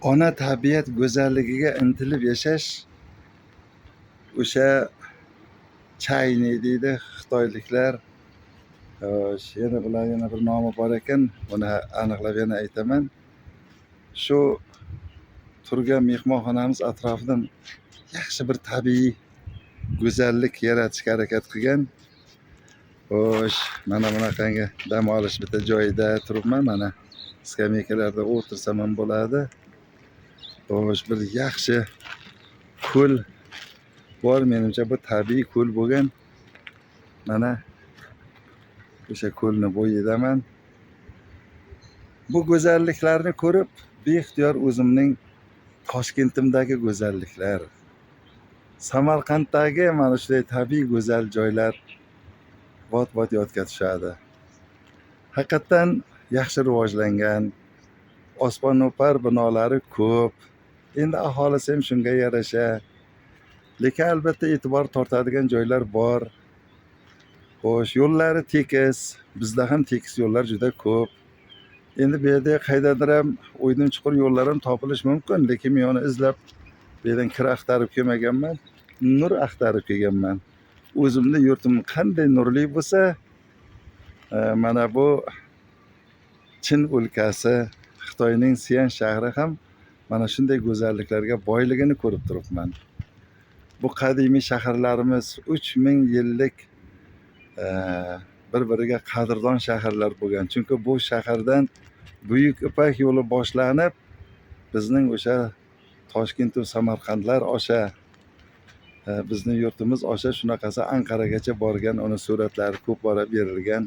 Ona tabiat go'zalligiga intilib yashash o'sha chayni deydi xitoyliklar. Xo'sh, yana bular yana bir nomi bor ekan, buni aniqlab yana aytaman. Shu turgan mehmonxonamiz atrofidan yaxshi bir tabiiy go'zallik yaratishga harakat qilgan. Xo'sh, mana bunaqangi dam olish bitta joyida turibman. Mana skameykalarda o'tirsam ham bo'ladi. Xo'sh, bir yaxshi ko'l bor, menimcha bu tabiiy ko'l bo'lgan. Mana o'sha ko'lni bo'yidaman. Bu go'zalliklarni ko'rib, beixtiyor o'zimning Toshkentimdagi go'zalliklar, Samarqanddagi mana shunday tabiiy go'zal joylar bot-bot yodga tushadi. Haqiqatdan yaxshi rivojlangan, osmono'par binolari ko'p. Endi aholisi ham shunga yarasha. Lekin albatta e'tibor tortadigan joylar bor. Xo'sh, yo'llari tekis, bizda ham tekis yo'llar juda ko'p. Endi bu yerda qaydadir ham o'ydim chuqur yo'llar ham topilishi mumkin, lekin men uni izlab bu yerdan kir axtarib kelmaganman, nur axtarib kelganman. O'zimni yurtim qanday nurli bo'lsa, mana bu Chin o'lkasi, Xitoyning Sian shahri ham mana shunday go'zalliklarga boyligini ko'rib turibman. Bu qadimiy shaharlarimiz 3000 yillik bir-biriga qadrdon shaharlar bo'lgan. Chunki bu shahardan Buyuk Ipak yo'li boshlanib, bizning o'sha Toshkent va Samarqandlar osha, bizni yurtimiz osha shunaqasi Anqaragacha borgan, uni suratlari ko'p bora berilgan.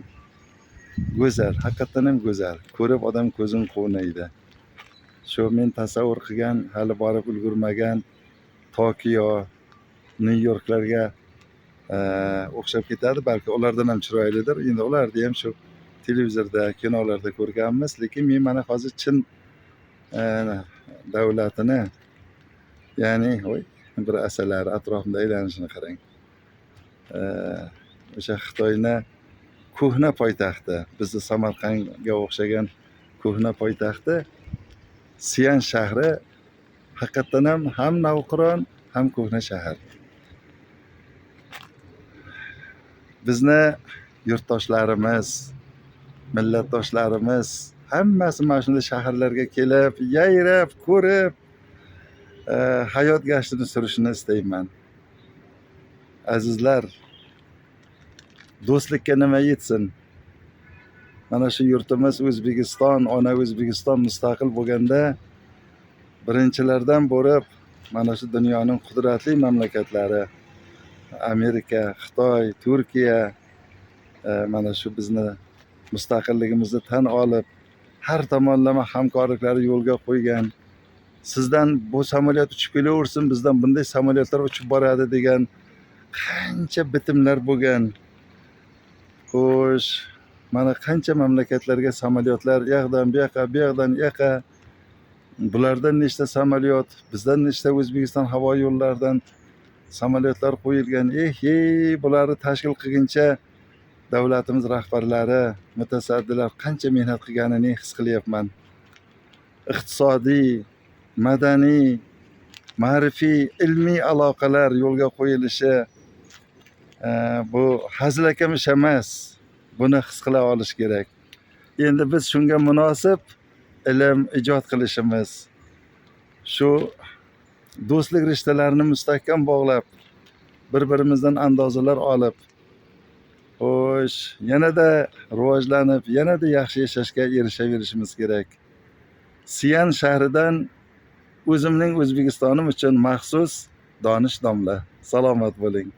Go'zal, haqiqatdan ham go'zal. Ko'rib odam ko'zini quvnaydi. Shu men tasavvur qilgan, hali borib ulgurmagan Tokio, Nyu-Yorklarga o'xshab ketadi, balki ulardan ham chiroylidir. Endi ularni ham shu televizorda, kinolarda ko'rganmiz, lekin men mana hozir Chin davlatini, ya'ni voy, bir asalari atrofimda aylanishini qarang. O'sha Xitoyni ko'hna poytaxti, bizni Samarqandga o'xshagan ko'hna poytaxti Sian shahri haqiqatdan ham navqiron, ham ko'hna shahar. Bizni yurtdoshlarimiz, millatdoshlarimiz hammasi mana shunday shaharlarga kelib, yayrab, ko'rib, hayot gashtini surishini istayman. Azizlar, do'stlikka nima yetsin? Mana shu yurtimiz O'zbekiston, ona O'zbekiston mustaqil bo'lganda birinchilardan bo'lib mana shu dunyoning qudratli mamlakatlari Amerika, Xitoy, Turkiya mana shu bizni mustaqilligimizni tan olib, har tomonlama hamkorliklarni yo'lga qo'ygan. Sizdan bu samolyot uchib kelaversin, bizdan bunday samolyotlar uchib boradi degan qancha bitimlar bo'lgan. Xo'sh, mana qancha mamlakatlarga samolyotlar u yoqdan bu yoqqa, bu yoqdan u yoqqa, bulardan nechta samolyot, bizdan nechta O'zbekiston havo yo'llaridan samolyotlar qo'yilgan. Bularni tashkil qilguncha davlatimiz rahbarlari, mutasaddilar qancha mehnat qilganini his qilyapman. Iqtisodiy, madaniy, ma'rifiy, ilmiy aloqalar yo'lga qo'yilishi bu hazilakam ish emas. Buni his qila olish kerak. Endi biz shunga munosib ilm ijod qilishimiz, shu do'stlik rishtalarini mustahkam bog'lab, bir-birimizdan andozalar olib, xo'sh, yanada rivojlanib, yanada yaxshi yashashga erishaverishimiz kerak. Sian shahridan o'zimning O'zbekistonim uchun maxsus Donish domla. Salomat bo'ling.